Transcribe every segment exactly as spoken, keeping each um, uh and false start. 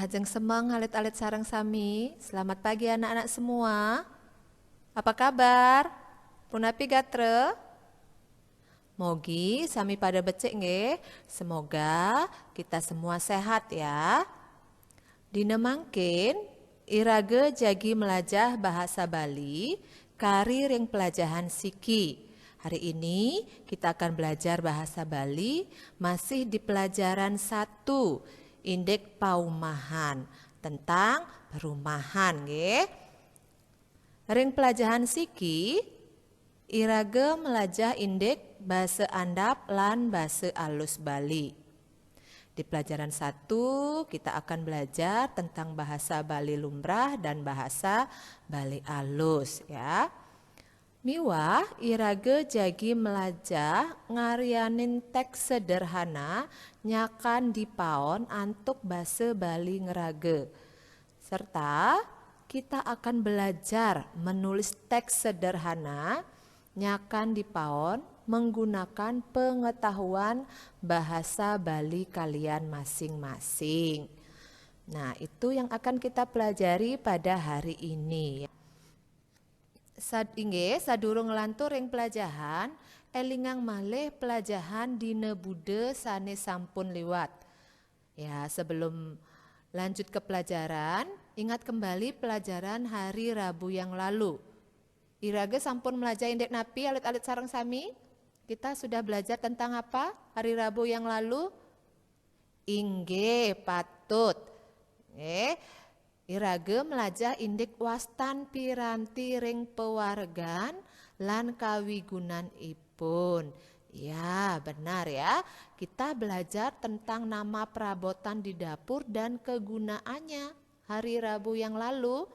Jeng semeng alit-alit sareng sami. Selamat pagi anak-anak semua. Apa kabar? Punapi gatra? Mogi sami pada becik nggih. Semoga kita semua sehat ya. Dina mangkin, iraga jagi melajah bahasa Bali, kari ring pelajahan siki. Hari ini kita akan belajar bahasa Bali masih di pelajaran satu, indik paumahan, tentang perumahan nggih. Ring pelajahan siki, iraga melajah indik basa andap lan basa alus Bali. Di pelajaran satu, kita akan belajar tentang bahasa Bali lumrah dan bahasa Bali alus ya. Miwah iraga jagi melajah ngaryanin teks sederhana nyakan dipaon antuk basa Bali ngraga. Serta kita akan belajar menulis teks sederhana nyakan dipaon menggunakan pengetahuan bahasa Bali kalian masing-masing. Nah, itu yang akan kita pelajari pada hari ini. Sad inggih, sadurung nglantur ring pelajahan, elingang malih pelajahan Dina Buddha sane sampun liwat. Ya, sebelum lanjut ke pelajaran, ingat kembali pelajaran hari Rabu yang lalu. Iraga sampun melajah indik napi alit-alit sareng sami? Kita sudah belajar tentang apa hari Rabu yang lalu? Inggih, patut. Nggih. Iraga melajah indik wastan piranti ring pewargan lan kawigunan ipun. Ya, benar ya. Kita belajar tentang nama perabotan di dapur dan kegunaannya hari Rabu yang lalu.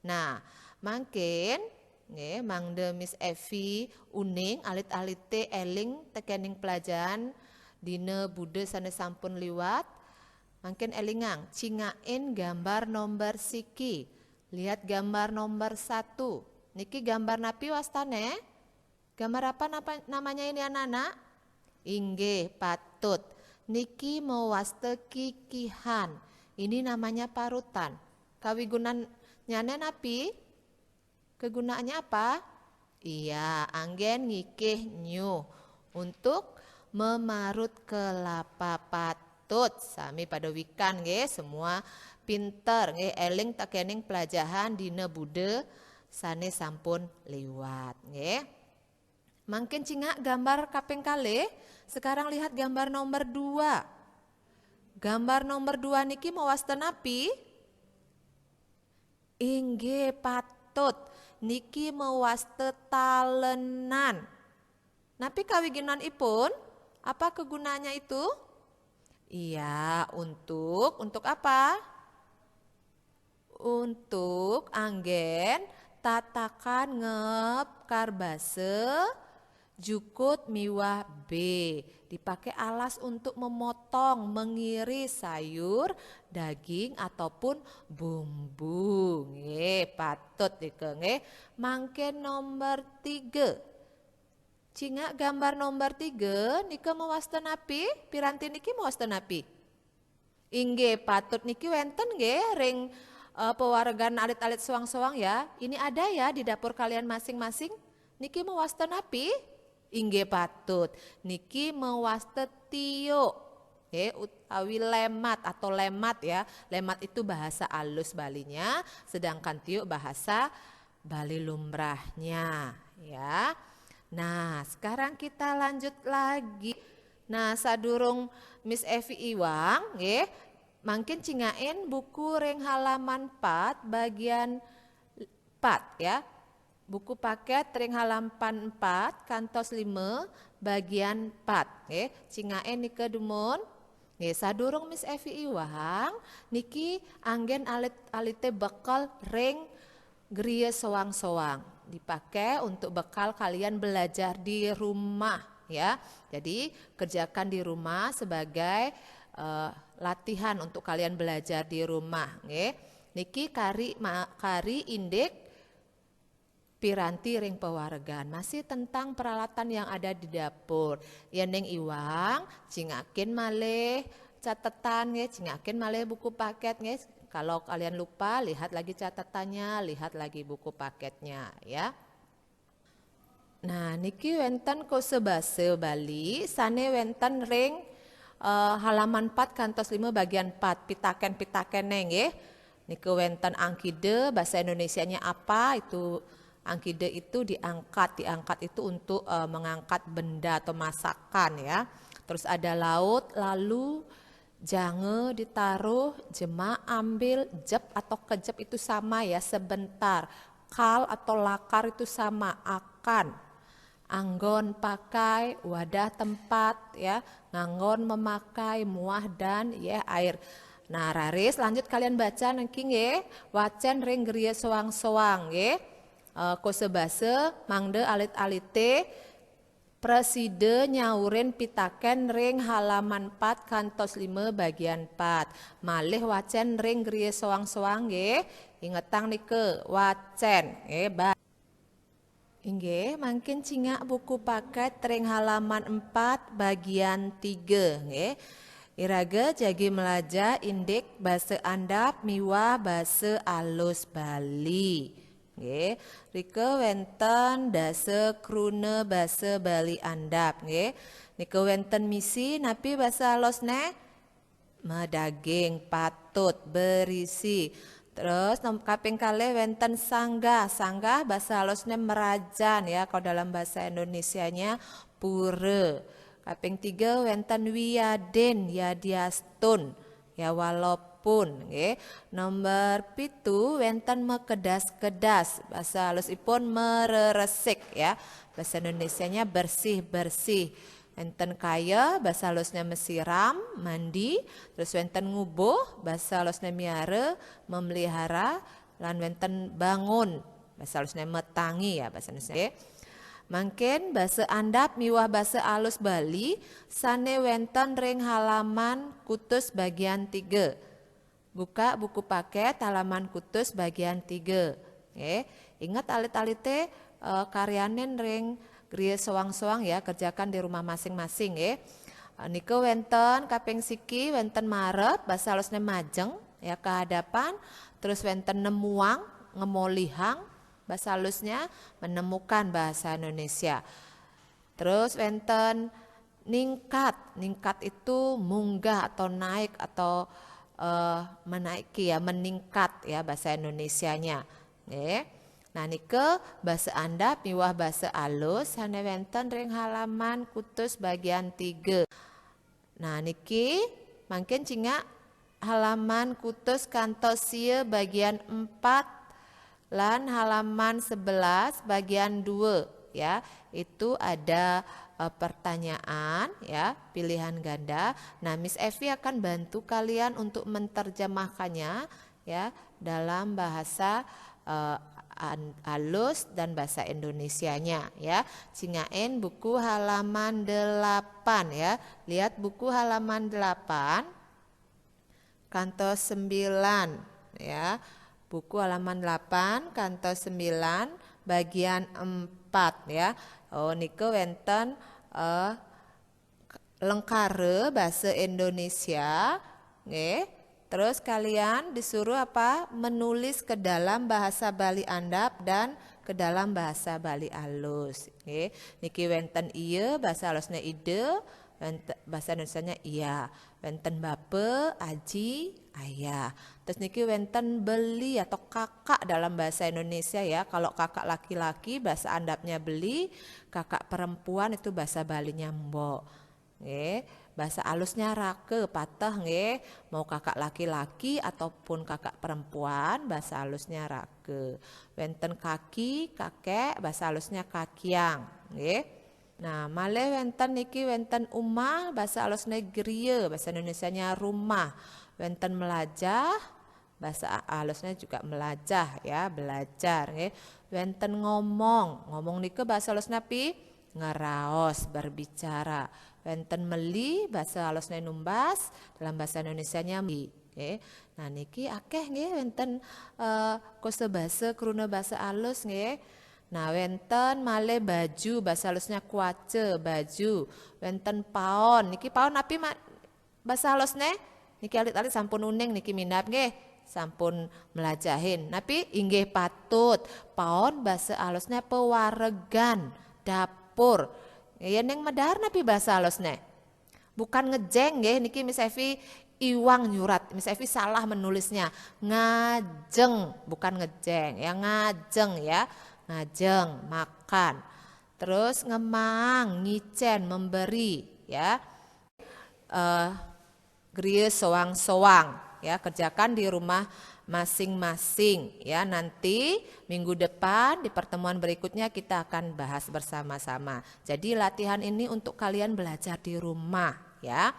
Nah, mangkin nggih, mangda Miss Evi uning alit-alite eling tekening pelajaran Dina Buddha sane sampun liwat. Mangkin elingang, cingakin gambar nomor siki. Lihat gambar nomor satu. Niki gambar napi wastane? Gambar apa napa, namanya ini anak-anak? Inggih, patut. Niki mawasta kikihan. Ini namanya parutan. Kawigunannyane napi? Kegunaannya apa? Iya, anggen ngikih nyuh untuk memarut kelapa patut. Sami pada wikan nggih, semua pinter nggih, eling tekening pelajahan Dina Buddha sane sampun liwat nggih. Mangkin cingak gambar kaping kalih, sekarang lihat gambar nomor dua. Gambar nomor dua niki mawasta napi? Inggih patut, niki mawasta talenan. Napi kawigunanipun? Apa kegunaannya itu? Iya, untuk, untuk apa? Untuk anggen tatakan ngepkar basa, jukut miwah B. Dipakai alas untuk memotong, mengiris sayur, daging ataupun bumbu. Nggih, patut nika nggih. Mangkin nomor tiga. Cingak gambar nomor tiga nika mawasta napi? Piranti niki mawasta napi? Inggih, patut niki wenten nggih ring eh, pewaregan alit-alit soang-soang ya. Ini ada ya di dapur kalian masing-masing. Niki mawasta napi? Inggih patut. Niki mawasta tiuk. Nggih, utawi lemat atau lemat ya. Lemat itu bahasa alus Balinya, sedangkan tiuk bahasa Bali lumrahnya ya. Nah, sekarang kita lanjut lagi. Nah, sadurung Miss Evi iwang nggih, mangkin cingakin buku ring halaman empat bagian empat ya. Buku paket ring halaman empat kantos lima bagian empat nggih. Cingakin nika dumun. Nggih, sadurung Miss Evi iwang niki anggen alit-alite bekel ring griya soang-soang. Dipakai untuk bekal kalian belajar di rumah ya. Jadi kerjakan di rumah sebagai eh, latihan untuk kalian belajar di rumah nggih. Niki kari ma- kari indik piranti ring pewaregan. Masih tentang peralatan yang ada di dapur. Yen ning iwang, cingakin malih catetan nggih, cingakin malih buku paket nggih. Kalau kalian lupa, lihat lagi catatannya, lihat lagi buku paketnya, ya. Nah, niki wénten kosebasa Bali sané wénten ring, eh, halaman empat kantos lima bagian empat, pitakén-pitakéné nggih. Niku wénten angkida, bahasa Indonesianya apa, itu angkida itu diangkat, diangkat itu untuk, eh, mengangkat benda atau masakan ya. Terus ada laut, lalu, janga ditaruh, jema ambil, jep atau kejep itu sama ya, sebentar. Kal atau lakar itu sama, akan. Anggon pakai, wadah tempat ya, nganggon memakai, muah dan ya air. Nah, raris lanjut kalian baca niki nggih, wacén ring griya soang-soang nggih. Eh, kosebasa mangda alit-alité prasida nyaurin pitakén ring halaman empat kantos lima bagian empat. Malih wacén ring griya soang-soang nggih. Ingetang nika, wacén nggih, ba-, inggih, mangkin cingak buku pakét ring halaman empat bagian tiga nggih. Iraga jagi mlajah indik basa andap miwah basa alus Bali. Nggih, rika wénten dasa kruna basa Bali andap nggih. Nika wénten misi, napi basa alusné? Madaging, patut, berisi. Terus nom-, kaping kalih wénten sanggah. Sanggah basa alusné merajan ya, kalau dalam bahasa Indonesianya pura. Kaping tiga wénten wiyadin, yadiastun, ya walaupun nggih. Nomor pitu wénten makedas-kedas. Basa alusipun mereresik ya. Bahasa Indonesianya bersih-bersih. Wénten kaya, basa alusnya mesiram, mandi, terus wénten ngubuh, basa alusnya miara, memelihara, lan wénten bangun, basa alusnya metangi ya, basa Indonesianya. Mangkin basa andap miwah basa alus Bali sané wénten ring halaman kutus bagian tiga. Buka buku pakét halaman kutus bagian tiga. Nggih. Ingat alit-alité, eh, karyanin ring griya soang-soang ya, kerjakan di rumah masing-masing nggih. Eh, nika wénten kaping siki, wénten marep, basa alusné majeng ya, ke hadapan. Terus wénten nemuang, ngemolihang, basa alusnya menemukan bahasa Indonesia. Terus wénten ningkat. Ningkat itu munggah atau naik atau, eh, menaiki ya, meningkat ya bahasa Indonesianya. Nggih. Nah, nika basa andap miwah basa alus sané wénten ring halaman kutus bagian tiga. Nah, niki mangkin cingak halaman kutus kantos sia bagian empat lan halaman sebelas bagian dua ya. Itu ada, eh, pertanyaan ya, pilihan ganda. Nah, Miss Evi akan bantu kalian untuk menerjemahkannya ya dalam bahasa, eh, an-, alus dan bahasa Indonesianya ya. Cingakin buku halaman delapan ya. Lihat buku halaman delapan kantos sembilan ya. Buku halaman delapan kantos sembilan bagian empat ya. Oh, nika wénten, eh, lengkara bahasa Indonesia, nggih. Terus kalian disuruh apa? Menulis ke dalam bahasa Bali andap dan ke dalam bahasa Bali alus, nggih. Niki wénten iya, bahasa alusnya ida, wénten, bahasa Indonesianya iya. Wénten bapa, aji, ayah. Terus niki wénten beli atau kakak dalam bahasa Indonesia ya. Kalau kakak laki-laki, bahasa andapnya beli, kakak perempuan itu bahasa Balinya mbok. Nggih, bahasa alusnya raka, pateh nggih. Mau kakak laki-laki ataupun kakak perempuan, bahasa alusnya raka. Wénten kaki, kakek, bahasa alusnya kakiang, nggih. Nah, malih wénten niki wénten umah, bahasa alusnya griya, bahasa Indonesianya rumah. Wénten melajah, bahasa a-, alusnya juga melajah ya, belajar nggih. Wénten ngomong. Ngomong nika bahasa alusnya pi? Ngeraos, berbicara. Wénten meli, bahasa alusnya numbas, dalam bahasa Indonesianya meli, nggih. Nah, niki akéh nggih wénten, eh, kosebasa kruna basa alus nggih. Nah, wénten malih baju, basa alusnya kuaca, baju. Wénten paon. Niki paon napi ma-, basa alusné? Niki alit-alit sampun uning niki minab nggih. Sampun melajahin. Napi? Inggih patut. Paon basa alusnya pewaregan, dapur. Ya, ning medar napi basa alusnya? Bukan ngejeng nggih, niki Miss Evi iwang nyurat. Miss Evi salah menulisnya. Ngajeng, bukan ngejeng ya, ngajeng ya. Ngajeng, makan. Terus ngemang, ngicen, memberi ya. Eh, griya soang-soang ya, kerjakan di rumah masing-masing ya. Nanti minggu depan di pertemuan berikutnya kita akan bahas bersama-sama. Jadi latihan ini untuk kalian belajar di rumah ya.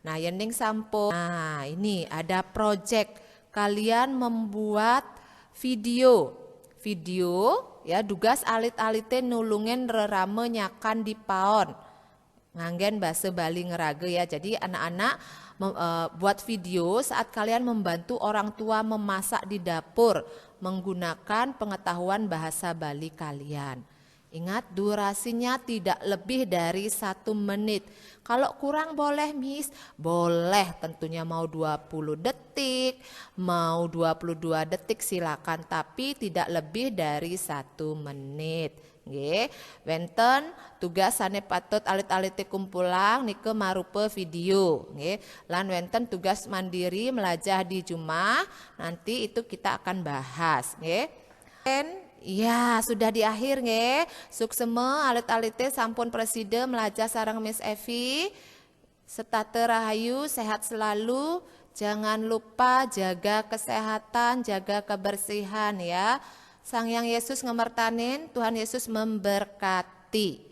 Nah, yen ning sampun. Nah, ini ada project, kalian membuat video. Video ya, dugas alit-alite nulungin rerama nyakan di paon. Nganggen basa Bali ngeraga ya. Jadi anak-anak mem- eh, buat video saat kalian membantu orang tua memasak di dapur menggunakan pengetahuan bahasa Bali kalian. Ingat, durasinya tidak lebih dari satu menit. Kalau kurang boleh, Miss? Boleh, tentunya mau dua puluh detik, mau dua puluh dua detik silakan, tapi tidak lebih dari satu menit. Nggih, wenten tugas sane patut alit-alite kumpulang nika marupa video, nggih. Lan wenten tugas mandiri melajah di jumah, nanti itu kita akan bahas, nggih. Ken, ya, sudah di akhir nggih. Suksema alit-alite sampun presida melajah sareng Miss Evi. Setata rahayu, sehat selalu. Jangan lupa jaga kesehatan, jaga kebersihan ya. Sang Hyang Yesus ngemertanin, Tuhan Yesus memberkati.